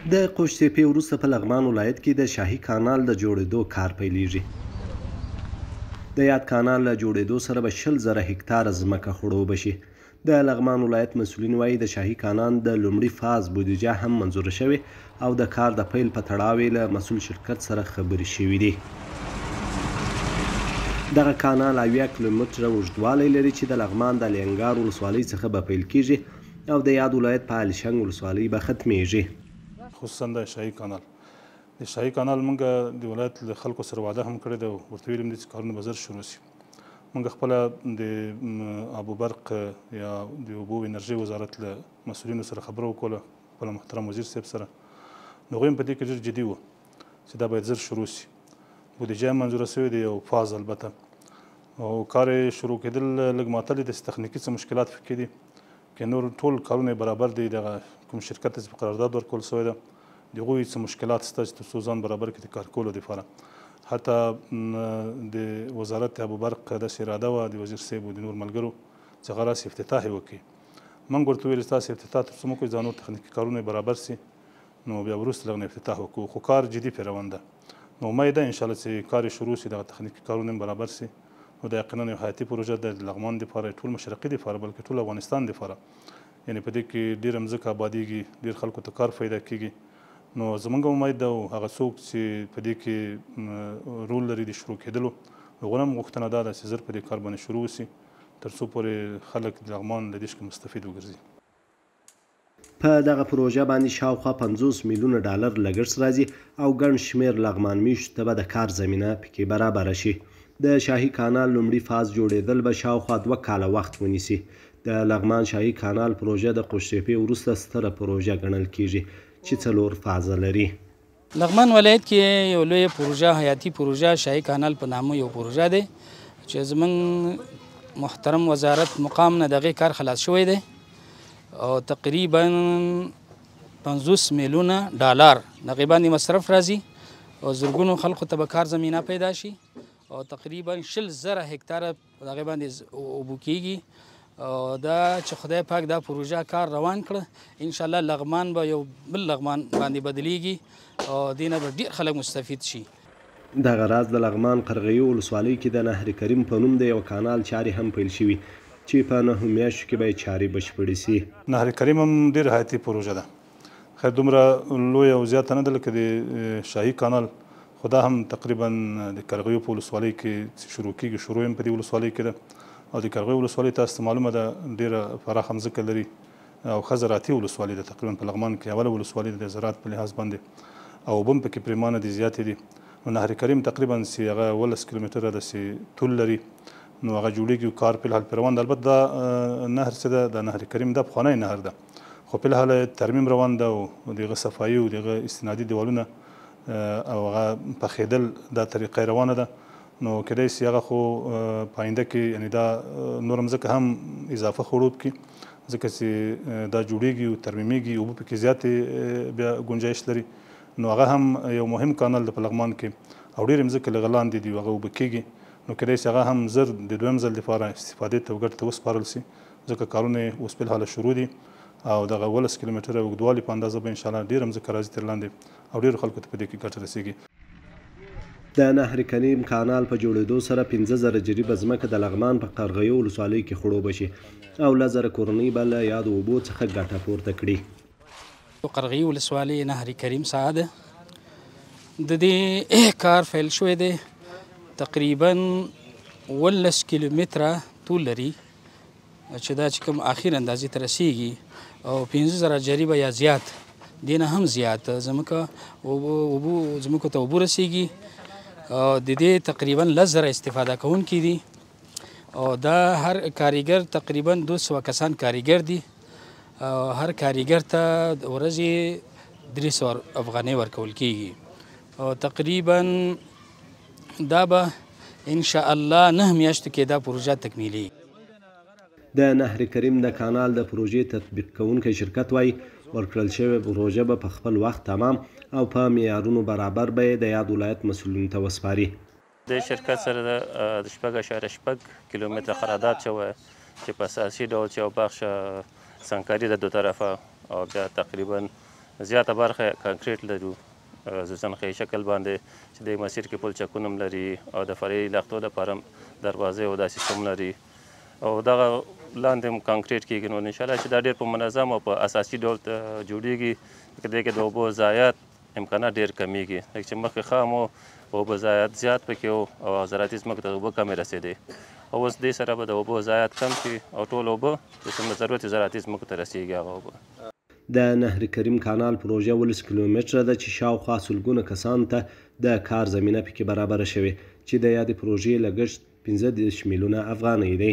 د قوشتېپې وروسته په لغمان ولایت کې د شاهي کانال د جوړېدو کار پیلېږي. د یاد کانال له جوړېدو سره به 20,000 هکتاره ځمکه خړوبه شي. د لغمان ولایت مسؤلین وایي، د شاهي کانال د لومړي فاز بودیجه هم منظوره شوې او د کار د پیل په تړاو یې له مسؤل شرکت سره خبرې شوې دي. دغه کانال 70 کیلومتره اوږدوالی لري چې د لغمان د الینګار ولسوالۍ څخه به پیل کیږي او د یاد ولایت په علیشنګ ولسوالۍ به ختمیږي. خصوصا د شاهي کانال، د شاهي کانال موږ د ولایت له خلکو سره وعده هم کړې ده او ورته ویلي دي چې کارونه به زر شروع شي. موږ خپله د آب و برق یا د اوبو انرژۍ وزارت له مسؤلینو سره خبره وکوله، خپل محترم وزیر صاحب سره. نو هغوی هم په دې کې ډېر جدي وو چې دا باید زر شروع شي. بودیجه هم منظوره شوې ده یو فاز البته، او کار یې شروع کېدل لږ معطل دي، تخنیکي څه مشکلات پکې دي، که نور ټول کارونه یې برابر دي. دغه کوم شرکت ته چې په قرارداد ورکول شوی ده، د هغوی څه مشکلات شته چې تر څو ځان برابر کړي د کار کولو دپاره. حتی د وزارت آب و برق داسې اراده وه د وزیر صاحب او د نور ملګرو چې هغه راسي افتتاح یې وکړي. موږ ورته وویل چې تاسې افتتاح تر څو مه کوئ، ځان نور تخنیکي کارونه یې برابر سي، نو بیا وروسته له هغه نه افتتاح وکړو. خو کار جدي پرې روان ده، نو امید ده انشاءالله چې کار یې شروع سي، دغه تخنیکي کارونه هم برابر سي. نو دا یقینا یو حیاتي پروژه ده د لغمان دپاره، ټول مشرقي دپاره، بلکې ټول افغانستان دپاره. یعنې په دې کې ډېره مځکه آبادېږي، ډېر خلکو ته کار پیدا کېږي. نو زمونږ امید ده او هغه څوک چې په دې کې رول لري د شروع کېدلو، هغوی هم غوښتنه دا ده چې زر په دې کار باندې شروع وسي، تر څو پورې خلک د لغمان له دې څخه مستفید وګرځي. په دغه پروژه باندې شاوخوا 50 میلیونه ډالر لګښت راځي او ګڼ شمېر لغمان میشتو ته به د کار زمینه پکې برابره شي. د شاهي کانال لومړي فاز جوړېدل به شاوخوا 2 کاله وخت ونیسي. د لغمان شاهي کانال پروژه د قوشتېپې وروسته ستره پروژه ګڼل کیږي چې 4 فازه لري. لغمان ولایت کې یو لویه پروژه، حیاتي پروژه، شاهي کانال په نامه یو پروژه ده چې زمونږ محترم وزارت مقام نه دغې کار خلاص شوی دی او تقریبا 50 میلیونه ډالر دغې باندې مصرف راځي او زرګونو خلکو ته به کار زمینه پیدا شي او تقریبا 20,000 هکتاره دغې باندې اوبو کیږي. او دا چې خدای پاک دا پروژه کار روان کړه، انشاءالله لغمان به یو بل لغمان باندې بدلیږي او دې نه به ډېر خلک مستفید شي. دغه راز د لغمان قرغیو ولسوالۍ کې د نهر کریم په نوم د یو کانال چارې هم پیل شوي چې په 9 میاشتو کې به یې چارې بشپړې شي. نهر کریم هم ډېره حیاتي پروژه ده، خیر دومره لویه او زیاته نه ده لکه د شاهي کانال، خو دا هم تقریبا د قرغیو په ولسوالۍ کې چې شروع کېږي، شروع هم په دې ولسوالۍ کې ده. او د قرغیو ولسوالۍ تاسو ته معلومه ده ډېره پراخه مځکه لري او ښه زراعتي ولسوالۍ ده، تقریبا په لغمان کې اوله ولسوالۍ ده د زراعت په لحاظ باندې، او اوبه هم پکې پرېمانه دي، زیاتې دي. نو نهر کریم تقریبا چې هغه 17 کیلومتره داسې طول لري، نو هغه جوړېږي او کار په الحال پرې روان ده. البته دا نهر څه ده، دا نهر کریم دا پخوانی نهر ده، خو په الحال ترمیم روان ده او د هغه صفایي او د هغه استنادي دیوالونه او هغه پخېدل دا طریقه روانه ده. نو کېدای شي هغه خو په آینده کې یعنې دا نوره مځکه هم اضافه خړوب کړي، ځکه چې دا جوړېږي او ترمیمېږي، اوبه پکې زیاتې بیا ګنجایش لري. نو هغه هم یو مهم کانال ده په لغمان کې او ډېرې مځکې له هغه لاندې دي، هغه اوبه کېږي. نو کېدای شي هغه هم زر د دویم ځل دپاره استفادې ته او ګټې ته وسپارل شي، ځکه کارونه یې اوس په الحاله شروع دي او دغه 17 کیلومتره اوږدوالي په اندازه به انشاءالله ډېره مځکه راځي تر لاندې او ډېرو خلکو ته په دې کې ګټه رسېږي. د نهر کریم کانال په جوړېدو سره 5,000 جریبه ځمکه د لغمان په قرغیو ولسوالۍ کې خړوبه شي او 10,000 کورنۍ به له یادو اوبو څخه ګټه پورته کړي. قرغیو ولسوالۍ نهر کریم ساحه ده، د دې کار پیل شوی دی، تقریبا 18 کیلومتره طول لري چې دا چې کوم اخر اندازې ته رسېږي او 5,000 جریبه یا زیات، دې نه هم زیات ځمکه اوبو ځمکو ته اوبه رسېږي. او د دې تقریبا 10,000 استفاده کوونکي دي او دا هر کاریګر تقریبا 200 کسان کاریګر دي او هر کاریګر ته د ورځې 300 افغانۍ ورکول کیږي او تقریبا دا به انشاءالله 9 میاشتو کې دا پروژه تکمیلېږي. د نهر کریم د کانال د پروژې تطبیق کوونکی شرکت وایي، ورکړل شوې پروژه به په خپل وخت تمام او په معیارونو برابر به یې د یاد ولایت مسؤلینو ته وسپاري. د شرکت سره د 6.6 کیلومتره قرارداد شوی چې په اساسي ډول چې یو بخش سنکاري ده دو طرفه او بیا تقریبا زیاته برخه کانکریټ لرو زنخې شکل باندې چې د مسیر کې پلچکونه هم لري او د فرعي لښتو لپاره هم دروازې او دا سیستم لري او دغه لاندې هم کانکریټ کېږي. نو انشاءالله چې دا ډېر په منظم او په اساسي ډول جوړېږي. دې کې د اوبو ضایعات امکانات ډېر کمیږي، لکه چې مخکې خام و، اوبه ضایعات زیات پکې و او زراعتي ځمکو ته اوبه کمې رسېدې، او اوس دې سره به د اوبو ضایعات کم شي او ټول اوبه چې څومره ضرورت یې زراعتي ځمکو ته رسېږي هغه اوبه. د نهر کریم کانال پروژه 17 کیلومتره ده چې شاوخوا سلګونه کسانو ته د کار زمینه پکې برابره شوې چې د یادې پروژې لګښت 35 میلیونه افغانۍ دی.